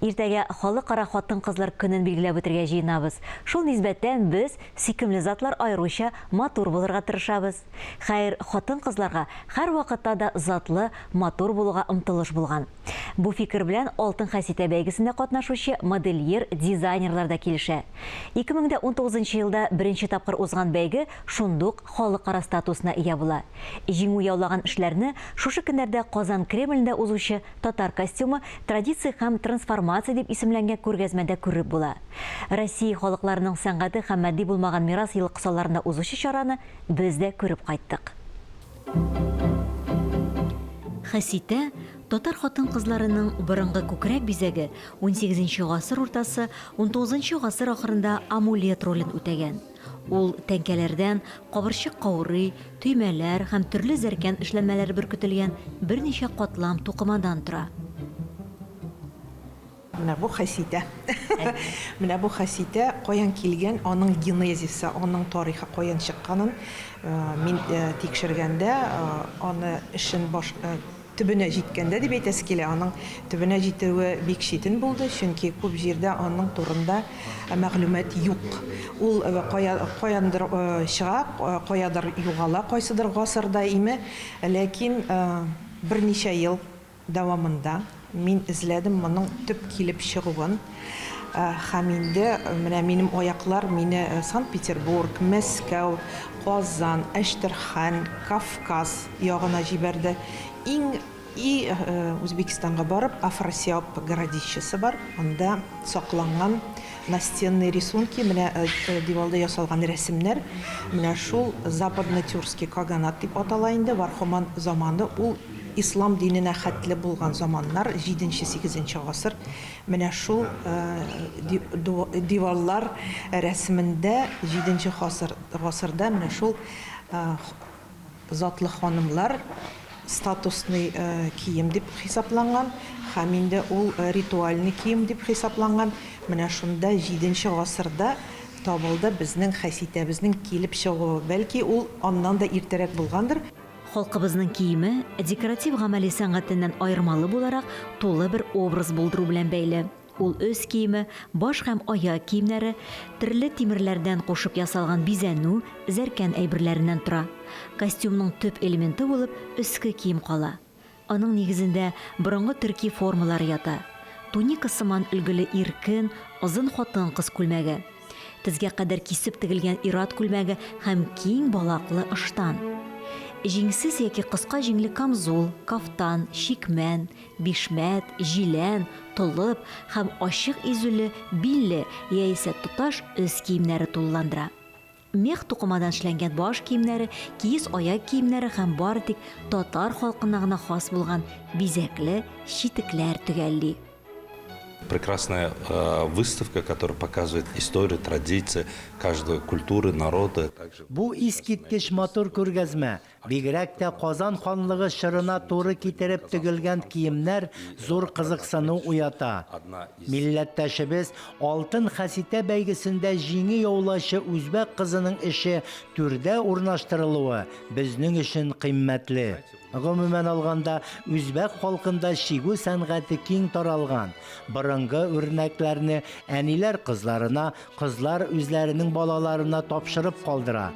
Иртәгә Халыкара хатын-кызлар көнен билгеләп үтергә җыенабыз. Шул нисбәттән без, сөйкемле затлар аеруча матур булырга тырышабыз. Хәер, хатын-кызларга һәрвакытта да затлы, матур булуга омтылыш булган. Бу фикер белән Алтын хәситә бәйгесендә катнашучы модельер, дизайнерлар да килешә. 2019 нчы елда беренче тапкыр узган бәйге шундук халыкара статусына ия була. Җиңү яулаган эшләрне шушы көннәрдә Казан Кремлендә узучы Татар костюмы, традиция һәм трансформация дип исемләнгән күргәзмәдә күреп була. Россия халыкларының сәнгате һәм матди булмаган мирас елы кысаларында узучы чараны без дә күреп кайттык. Хәситә, татар хатын-кызларының борынгы күкрәк бизәге, унсигезенче гасыр уртасы, унтугызынчы гасыр ахырында амулет ролен үтәгән. Ул тәңкәләрдән, кабырчык каурый, төймәләр һәм төрле зәркән эшләнмәләре беркетелгән берничә катлам тукымадан тора. Менә бу хәситә. Менә бу хәситә каян килгән, аның генезисы, аның тарихы каян чыкканын мин тикшергәндә, аны эшен баш Төбенә җиткәндә дип әйтәсе килә, аның төбенә җитүе бик читен булды, чөнки күп җирдә аның турында мәгълүмат юк. Ул кая, каяндыр чыга, каядыр югала, кайсыдыр гасырда име, ләкин берничә ел дәвамында мин эзләдем моның төп килеп чыгуын. Һәм инде менә минем аяклар мине Санкт-Петербург, Мәскәү, Казан, Әчтерхан, Кавказ ягына җибәрде. Иң и Үзбекстанга барып, Афросиаб городищесы бар, анда сакланган настенные рисунки, менә дивалда ясалган рәсемнәр, менә шул Западно-Тюркский каганат дип атала инде, Вархоман заманы, ул ислам диненә хәтле булган заманнар, җиденче-сигезенче гасыр, менә шул диварлар рәсемендә җиденче гасырда менә шул Затлы ханымнар статусный кием дип хисапланган һәм инде ул ритуальный кием дип хисапланган. Менә шунда җиденче гасырда табылды безнең хәситәбезнең килеп чыгуы. Бәлки ул аннан да иртәрәк булгандыр. Халкыбызның киеме, декоратив-гамәли сәнгатеннән аермалы буларак, тулы бер образ булдыру белән бәйле. Ул өс киеме, баш һәм аяк киемнәре, төрле тимерләрдән кушып ясалган бизәнү, зәркән әйберләреннән тора. Костюмның төп элементы булып өске кием кала. Аның нигезендә борынгы төрки формалары ята. Туника сыман өлгеле иркен, озын хатын-кыз күлмәге. Тезгә кадәр кисеп тегелгән ир-ат күлмәге һәм киң балаклы ыштан. Җиңсез яки кыска җиңле камзул, кафтан, чикмән, бишмәт, җилән, толып һәм ачык изүле, билле яисә тоташ өс киемнәре тулыландыра. Мех тукымадан эшләнгән баш киемнәре, киез аяк киемнәре һәм бары тик татар халкына гына хас булган бизәкле читекләр төгәлли. Прекрасная выставка, которая показывает историю, традиции каждой культуры, народа. Бу искиткеч матур күргәзмә. Бигрәк тә Казан ханлыгы чорына туры китереп тегелгән киемнәр зур кызыксыну уята. Милләттәшебез Алтын хәситә бәйгесендә җиңү яулаучы үзбәк кызының эше түрдә урнаштырылуы безнең өчен кыйммәтле. Гомумән алганда, үзбәк халкында чигү сәнгате киң таралган. Борынгы үрнәкләрне әниләр кызларына, кызлар үзләренең балаларына тапшырып калдыра.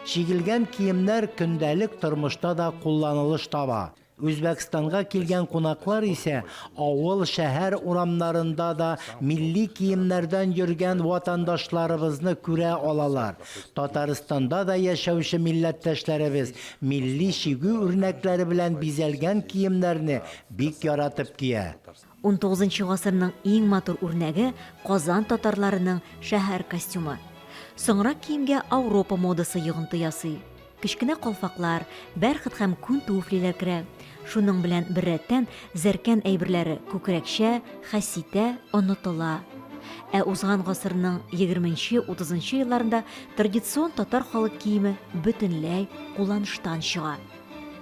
Чигелгән киемнәр көндәлек тормышта да кулланылыш таба. Үзбәкстанга килгән кунаклар исә авыл, шәһәр урамнарында да милли киемнәрдән йөргән ватандашларыбызны күрә алалар. Татарстанда да яшәүче милләттәшләребез милли чигү үрнәкләре белән бизәлгән киемнәрне бик яратып кия. Унтугызынчы гасырның иң матур үрнәге, Казан татарларының шәһәр костюмы. Соңрак киемгә Ауропа модасы йогынты ясый. Кечкенә калфаклар, бәрхет һәм күн туфлиләр керә. Шуның белән беррәттән зәркән әйберләре, күкрәкчә, хәситә, онытыла. Ә узган гасырның егерменче-утызынчы елларында традицион татар халык киеме бөтенләй кулланыштан чыга.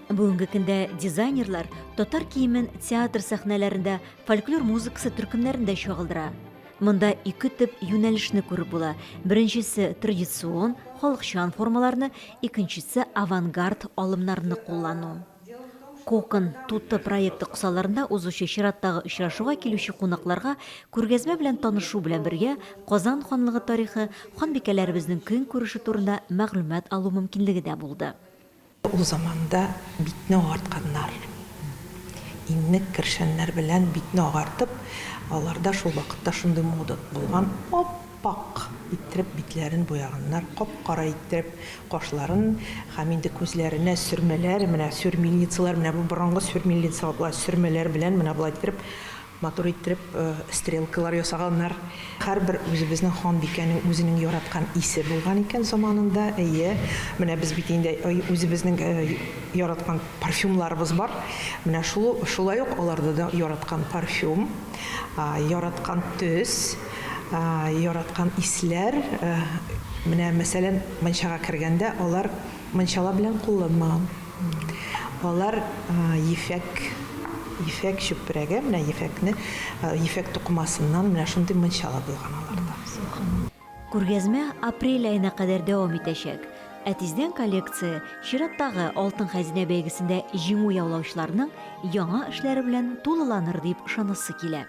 Бүгенге көндә дизайнерлар татар киемен театр сәхнәләрендә, фольклор музыкасы төркемнәрендә чагылдыра. Монда ике төп юнәлешне күреп була. Беренчесе традицион, халыкчан формаларны, икенчесе авангард алымнарны куллану. Кокон туты проекты кысаларында узучы чираттагы очрашуга килүче кунакларга күргәзмә белән танышу белән бергә Казан ханлыгы тарихы, ханбикәләребезнең көнкүреше турында мәгълүмат алу мөмкинлеге дә булды. Ул заманда битне агартканнар. Иннек, кершәннәр белән битне агартып, аларда шул вакытта шундый мода булган, ап-ак иттереп битләрен буяганнар, кап-кара иттереп кашларын һәм инде күзләренә сөрмәләр, менә сюрмильницалар, менә бу борынгы сюрмильница болай сөрмәләр белән менә болай иттереп Матур иттереп стрелкалар ясаганнар. Һәрбер үзебезнең ханбикәнең үзенең яраткан исе булган икән заманында. Әйе, менә без бит инде үзебезнең яраткан парфюмларыбыз бар. Менә шул шулай ук аларда да яраткан парфюм, яраткан төс, яраткан исләр. Менә, мәсәлән, мунчага кергәндә алар мунчала белән кулланмаган. Алар ефәк, ефәк чүпрәге, менә ефәкне, ефәк тукымасыннан менә шундый мунчала булган аларда. Күргәзмә апрель аена кадәр дәвам итәчәк. Ә тиздән коллекция чираттагы Алтын хәзинә бәйгесендә җиңү яулаучыларның яңа эшләре белән тулыланыр дип ышанасы килә.